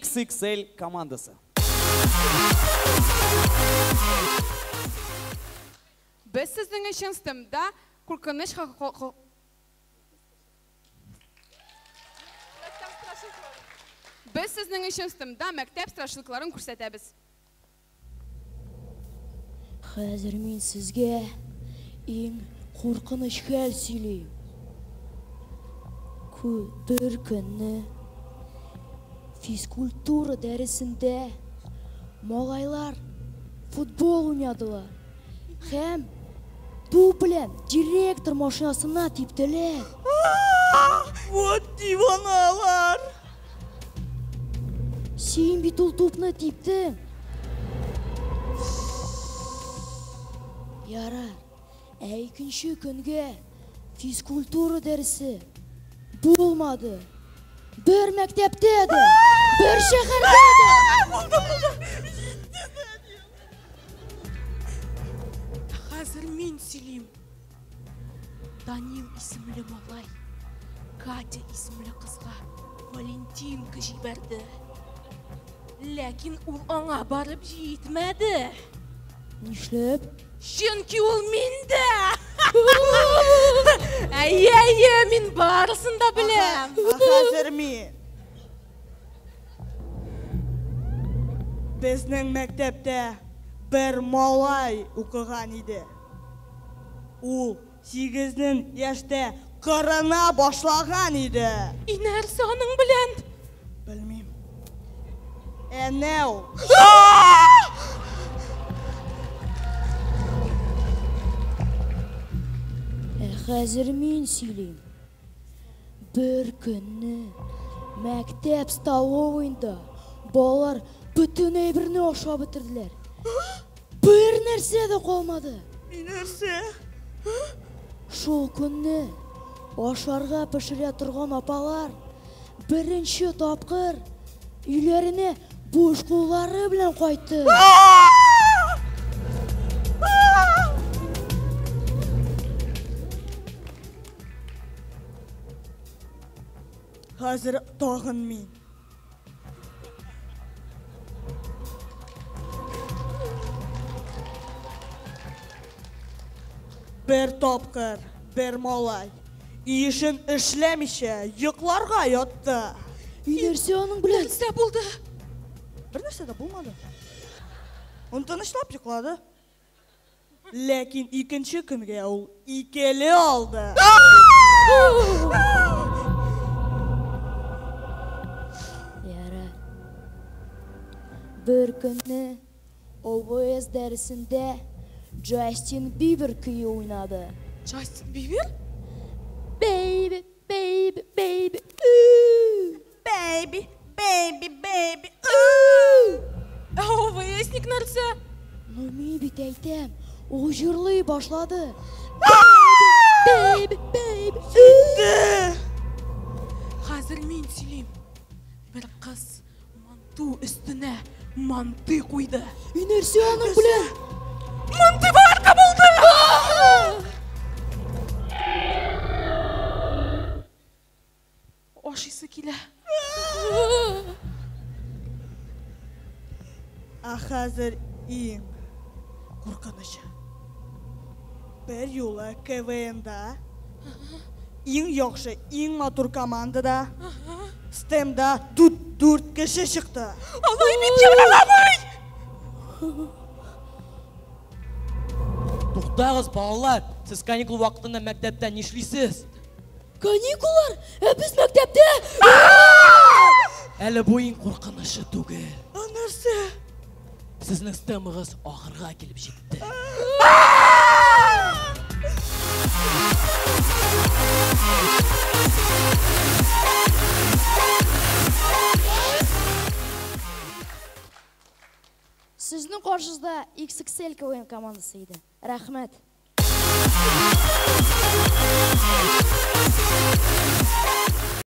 XXL командасы. Без сезнең өчен стемда куркыныч Без сезнең өчен стемда мәктәп страшилкаларын күрсәтәбез. Хәзер мин сезгә иң куркыныч хәл сөйлим. Бер көнне физкультура дәресендә малайлар футбол уйнадылар. Һәм туп белән директор машинасына типтеләр. Вот диваналар! Син бит ул тупны типтең. Ярар, ә икенче көнгә физкультура дәресе булмады. Бер мәктәптә дә, бер шәһәрдә дә. Булды, булды. Хәзер мин сөйлим. Данил исемле малай Катя исемле кызга Валентинка җибәрде. Ләкин ул аңа барып җитмәде. Нишләп? Чөнки ул миндә! Әйе, әйе, мин барысын да беләм. Хәзер мин. Безнең мәктәптә бер малай укыган иде. Ул 8 яшьтә кырына башлаган иде. И нәрсә аның белән? Белмим. Әнә ул. Ә хәзер мин сөйлим. Бер көнне мәктәп столовыйында балалар бөтен әйберне ашап бетерделәр. Бер нәрсә дә калмады. Нәрсә? Шул көнне ашарга пешерә торган апалар беренче тапкыр өйләренә буш куллары белән кайтты. Хәзер тагын мин. Бер тапкыр, бер малай өй эшен эшләмичә йокларга ятты. Нәрсә аның белән? Нәрсә булды? Бер нәрсә дә булмады. Ул тынычлап йоклады. Ләкин икенче көнгә ул икеле алды. Ярар. Бер көнне ОВС дәресендә Джастин Бибер көе уйнады. Джастин Бибер? Baby, baby, baby, ooh. Baby, baby, baby, ooh. Ә ОВСник нәрсә? Ну мин бит әйтәм, ул җырлый башлады. Baby, baby, ooh. Хәзер мин сөйлим. Бер кыз манту өстенә манты куйды. И нәрсә аның белән? Мантыварка булды! Ашыйсы килә. Ә хәзер иң куркынычы. Бер юлы КВНда иң яхшы, иң матур командада стемда дүрт кеше чыкты. Алай бит ярамый! Туктагыз, балалар, сез каникул вакытында мәктәптә нишлисез? Каникуллар? Ә без мәктәптә? Әле бу иң куркынычы түгел. Ә нәрсә? Сезнең стемыгыз ахырга килеп җитте. Сезнең каршыгызда XXL КВН командасы иде. Рәхмәт.